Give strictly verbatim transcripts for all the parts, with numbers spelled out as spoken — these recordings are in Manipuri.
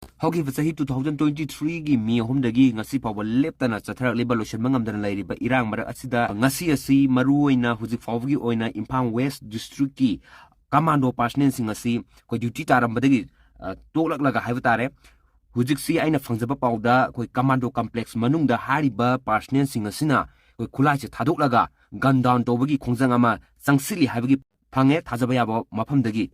ꯍꯧꯈꯤꯕ ꯆꯍꯤ two thousand twenty three ꯒꯤ May ꯑꯍꯨꯝꯗꯒꯤ ꯉꯁꯤ ꯐꯥꯎꯕ ꯂꯦꯞꯇꯅ ꯆꯠꯊꯔꯛꯂꯤꯕ, ꯂꯣꯏꯁꯤꯟꯕ ꯉꯝꯗꯅ ꯂꯩꯔꯤꯕ ꯏꯔꯥꯡ ꯃꯔꯛ ꯑꯁꯤꯗ, ꯉꯁꯤ ꯑꯁꯤ ꯃꯔꯨꯑꯣꯏꯅ ꯍꯧꯖꯤꯛ ꯐꯥꯎꯕꯒꯤ ꯑꯣꯏꯅ ꯏꯝꯐꯥꯜ West District ꯀꯤ commando personnel ꯁꯤꯡ ꯑꯁꯤ ꯑꯩꯈꯣꯏ duty ꯇꯥꯔꯝꯕꯗꯒꯤ, ꯑ, ꯇꯣꯛꯂꯛꯂꯒ ꯍꯥꯏꯕ ꯇꯥꯔꯦ, ꯍꯧꯖꯤꯛꯁꯤ ꯑꯩꯅ ꯐꯪꯖꯕ ꯄꯥꯎꯗ ꯑꯩꯈꯣꯏ commando complex ꯃꯅꯨꯡꯗ ꯍꯥꯏꯔꯤꯕ personnel ꯁꯤꯡ ꯑꯁꯤꯅ ꯑꯩꯈꯣꯏ ꯈꯨꯠꯂꯥꯏꯁꯦ ꯊꯥꯗꯣꯛꯂꯒ gun down ꯇꯧꯕꯒꯤ ꯈꯣꯡꯖꯪ ꯑꯃ ꯆꯪꯁꯤꯜꯂꯤ ꯍꯥꯏꯕꯒꯤ ꯐꯪꯉꯦ ꯊꯥꯖꯕ ꯌꯥꯕ ꯃꯐꯝꯗꯒꯤ꯫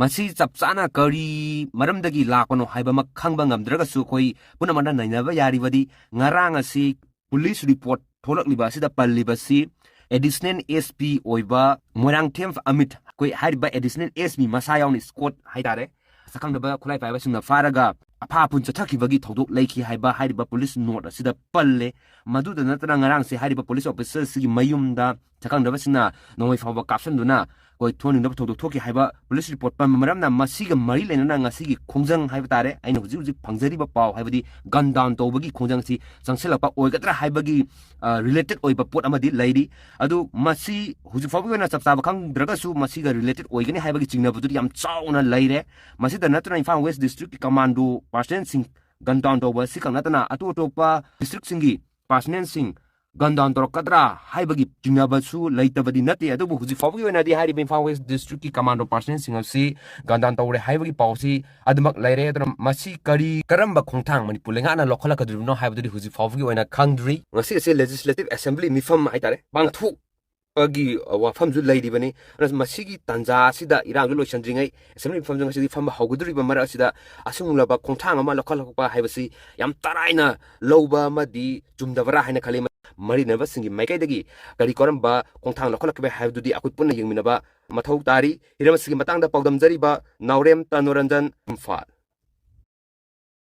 ꯃꯁꯤ ꯆꯞ ꯆꯥꯅ ꯀꯔꯤ ꯃꯔꯝꯗꯒꯤ ꯂꯥꯛꯄꯅꯣ ꯍꯥꯏꯕ ꯑꯃ ꯈꯪꯕ ꯉꯝꯗ꯭ꯔꯒꯁꯨ, ꯑꯩꯈꯣꯏ ꯄꯨꯝꯅꯃꯛꯅ ꯅꯩꯅꯕ ꯌꯥꯔꯤꯕꯗꯤ, ꯉꯔꯥꯡ ꯑꯁꯤ police report ꯊꯣꯛꯂꯛꯂꯤꯕ ꯑꯁꯤꯗ ꯄꯜꯂꯤꯕꯁꯤ Additional S P ꯑꯣꯏꯕ ꯃꯣꯏꯔꯥꯡꯊꯦꯝ ꯑꯃꯤꯠ, ꯑꯩꯈꯣꯏ ꯍꯥꯏꯔꯤꯕ Additional S P ꯃꯁꯥ ꯌꯥꯎꯅ escort ꯍꯥꯏꯇꯥꯔꯦ, ꯁꯛꯈꯪꯗꯕ ꯈꯨꯠꯂꯥꯏ ꯄꯥꯏꯕꯁꯤꯡꯅ ꯐꯥꯔꯒ ꯑꯐꯥ ꯑꯄꯨꯟ ꯆꯠꯊꯈꯤꯕꯒꯤ ꯊꯧꯗꯣꯛ ꯂꯩꯈꯤ ꯍꯥꯏꯕ ꯍꯥꯏꯔꯤꯕ police note ꯑꯁꯤꯗ ꯄꯜꯂꯦ꯫ ꯃꯗꯨꯗ ꯅꯠꯇꯅ ꯉꯔꯥꯡꯁꯦ ꯍꯥꯏꯔꯤꯕ police officer ꯁꯤꯒꯤ ꯃꯌꯨꯝꯗ ꯁꯛꯈꯪꯗꯕꯁꯤꯡꯅ ꯅꯣꯡꯃꯩ ꯐꯥꯎꯕ ꯀꯥꯞꯁꯤꯟꯗꯨꯅ ꯑꯩꯈꯣꯏ ꯊꯣꯛꯍꯟꯅꯤꯡꯗꯕ ꯊꯧꯗꯣꯛ ꯊꯣꯛꯈꯤ ꯍꯥꯏꯕ police report ꯄꯟꯕ ꯃꯔꯝꯅ, ꯃꯁꯤꯒ ꯃꯔꯤ ꯂꯩꯅꯅ ꯉꯁꯤꯒꯤ ꯈꯣꯡꯖꯪ ꯍꯥꯏꯕ ꯇꯥꯔꯦ, ꯑꯩꯅ ꯍꯧꯖꯤꯛ ꯍꯧꯖꯤꯛ ꯐꯪꯖꯔꯤꯕ ꯄꯥꯎ ꯍꯥꯏꯕꯗꯤ gun down ꯇꯧꯕꯒꯤ ꯈꯣꯡꯖꯪ ꯑꯁꯤ ꯆꯪꯁꯤꯜꯂꯛꯄ ꯑꯣꯏꯒꯗ꯭ꯔꯥ ꯍꯥꯏꯕꯒꯤ, ꯑ, related ꯑꯣꯏꯕ ꯄꯣꯠ ꯑꯃꯗꯤ ꯂꯩꯔꯤ꯫ ꯑꯗꯨ ꯃꯁꯤ ꯍꯧꯖꯤꯛ ꯐꯥꯎꯕꯒꯤ ꯑꯣꯏꯅ ꯆꯞ ꯆꯥꯕ ꯈꯪꯗ꯭ꯔꯒꯁꯨ, ꯃꯁꯤꯒ related ꯑꯣꯏꯒꯅꯤ ꯍꯥꯏꯕꯒꯤ ꯆꯤꯡꯅꯕꯗꯨꯗꯤ ꯌꯥꯝ ꯆꯥꯎꯅ ꯂꯩꯔꯦ꯫ ꯃꯁꯤꯗ ꯅꯠꯇꯅ ꯏꯝꯐꯥꯜ West District ꯀꯤ commando personnel ꯁꯤꯡ gun down ꯇꯧꯕ ꯑꯁꯤꯈꯛ ꯅꯠꯇꯅ ꯑꯇꯣꯞ ꯑꯇꯣꯞꯄ district ꯁꯤꯡꯒꯤ personnel ꯁꯤꯡ gun down ꯇꯧꯔꯛꯀꯗ꯭ꯔꯥ ꯍꯥꯏꯕꯒꯤ ꯆꯤꯡꯅꯕꯁꯨ ꯂꯩꯇꯕꯗꯤ ꯅꯠꯇꯦ꯫ ꯑꯗꯨꯕꯨ ꯍꯧꯖꯤꯛ ꯐꯥꯎꯕꯒꯤ ꯑꯣꯏꯅꯗꯤ ꯍꯥꯏꯔꯤꯕ ꯏꯝꯐꯥꯜ West District ꯀꯤ commando personnel ꯁꯤꯡ ꯑꯁꯤ gun down ꯇꯧꯔꯦ ꯍꯥꯏꯕꯒꯤ ꯄꯥꯎꯁꯤ ꯑꯗꯨꯃꯛ ꯂꯩꯔꯦ꯫ ꯑꯗꯨꯅ ꯃꯁꯤ ꯀꯔꯤ, ꯀꯔꯝꯕ ꯈꯣꯡꯊꯥꯡ ꯃꯅꯤꯄꯨꯔ ꯂꯩꯉꯥꯛꯅ ꯂꯧꯈꯠꯂꯛꯀꯗꯧꯔꯤꯕꯅꯣ ꯍꯥꯏꯕꯗꯨꯗꯤ ꯍꯧꯖꯤꯛ ꯐꯥꯎꯕꯒꯤ ꯑꯣꯏꯅ ꯈꯪꯗ꯭ꯔꯤ꯫ ꯉꯁꯤ ꯑꯁꯤ Legislative Assembly ꯃꯤꯐꯝ ꯍꯥꯏꯇꯥꯔꯦ, ꯄꯥꯡꯊꯣꯛ ꯒꯤ ꯋꯥꯐꯝꯁꯨ ꯂꯩꯔꯤꯕꯅꯤ꯫ ꯑꯗꯨꯅ ꯃꯁꯤꯒꯤ ꯇꯥꯟꯖꯥ ꯑꯁꯤꯗ, ꯏꯔꯥꯡꯁꯨ ꯂꯣꯏꯁꯤꯟꯗ꯭ꯔꯤꯉꯩ, Assembly ꯃꯤꯐꯝꯁꯨ ꯉꯁꯤꯗꯤ ꯐꯝꯕ ꯍꯧꯒꯗꯧꯔꯤꯕ ꯃꯔꯛ ꯑꯁꯤꯗ ꯑꯁꯤꯒꯨꯝꯂꯕ ꯈꯣꯡꯊꯥꯡ ꯑꯃ ꯂꯧꯈꯠꯂꯛꯄ ꯍꯥꯏꯕꯁꯤ ꯌꯥꯝ ꯇꯔꯥꯏꯅ ꯂꯧꯕ ꯑꯃꯗꯤ ꯆꯨꯝꯗꯕ꯭ꯔꯥ ꯍꯥꯏꯅ ꯈꯜꯂꯤ꯫ ꯃꯔꯤ ꯂꯩꯅꯕꯁꯤꯡꯒꯤ ꯃꯥꯏꯀꯩꯗꯒꯤ ꯀꯔꯤ ꯀꯔꯝꯕ ꯈꯣꯡꯊꯥꯡ ꯂꯧꯈꯠꯂꯛꯈꯤꯕ ꯍꯥꯏꯕꯗꯨꯗꯤ ꯑꯩꯈꯣꯏ ꯄꯨꯟꯅ ꯌꯦꯡꯃꯤꯟꯅꯕ ꯃꯊꯧ ꯇꯥꯔꯤ꯫ ꯍꯤꯔꯝ ꯑꯁꯤꯒꯤ ꯃꯇꯥꯡꯗ ꯄꯥꯎꯗꯝꯖꯔꯤꯕ ꯅꯥꯎꯔꯦꯝ ꯇꯅꯣꯔꯟꯖꯟ, ꯏꯝꯐꯥꯜ꯫